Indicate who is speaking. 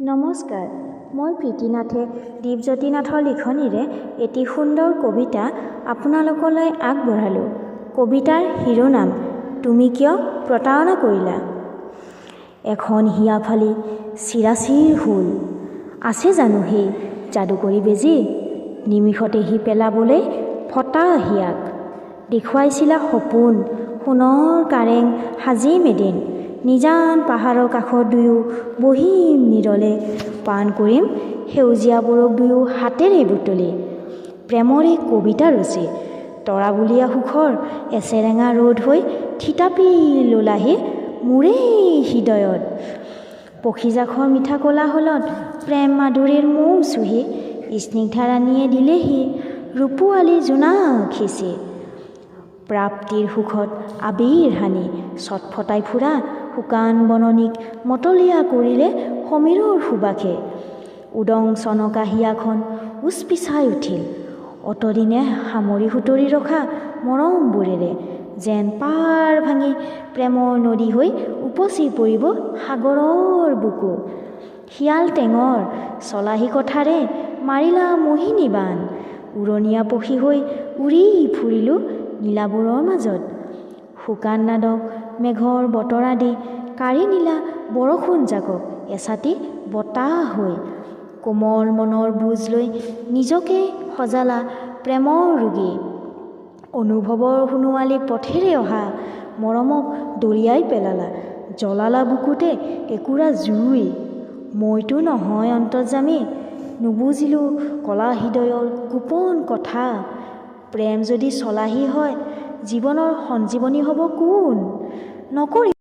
Speaker 1: নমস্কাৰ, মই প্ৰীতি নাথে দীপজ্যোতি নাথৰ লিখনিৰে এটি সুন্দৰ কবিতা আপোনালোকলৈ আগবঢ়ালোঁ। কবিতাৰ শিৰোনাম তুমি কিয় প্ৰতাৰণা কৰিলা। এখন হিয়া ফালি চিৰাচিৰ হ'ল, আছে জানো সেই যাদুকৰী বেজী? নিমিষতে সি পেলাবলৈ ফটা হিয়াক। দেখুৱাইছিলা সপোন, সোণৰ কাৰেং সাজিম এদিন, নিজান পাহাৰৰ কাষত দুয়ো বহিম নীৰলে, পান কৰিম সেউজীয়াবোৰক দুয়ো হাতেৰে বুটলি, প্ৰেমৰে কবিতা ৰচি। তৰাবুলীয়া সুখৰ এচেৰেঙা ৰ'দ হৈ থিতাপি ল'লাহি মোৰেই হৃদয়ত। পখীজাকৰ মিঠা কোলাহলত প্ৰেম মাধুৰীৰ মৌ চুহি স্নিগ্ধাৰাণীয়ে দিলেহি ৰূপোৱালী জোনাক সিঁচি। প্ৰাপ্তিৰ সুখত আবিৰ সানি ছটফটাই ফুৰা শুকান বননিক মতলীয়া কৰিলে সমীৰৰ সুবাসে। উদং চনকা হিয়াখন উচপিচাই উঠিল, অতদিনে সামৰি সুতৰি ৰখা মৰমবোৰেৰে যেন পাৰ ভাঙি প্ৰেমৰ নদী হৈ উপচি পৰিব সাগৰৰ বুকু। শিয়াল টেঙৰ ছলাহী কথাৰে মাৰিলা মোহিনী বাণ, উৰণীয়া পখী হৈ উৰি ফুৰিলোঁ নীলাবোৰৰ মাজত। শুকান নাদক মেঘৰ বতৰা দি কাঢ়ি নিলা বৰষুণ জাকক এছাটি বতাহ হৈ। কোমল মনৰ বুজ লৈ নিজকে সজালা প্ৰেমৰ ৰোগী, অনুভৱৰ সোণোৱালী পথেৰে অহা মৰমক দলিয়াই পেলালা, জ্বলালা বুকুতে একুৰা জুই। মইতো নহয় অন্তৰ্যামী, নুবুজিলোঁ কলা হৃদয়ৰ গোপন কথা। প্ৰেম যদি ছলাহী হয়, জীৱনৰ সঞ্জীৱনী হ'ব কোন? নকৰিবা।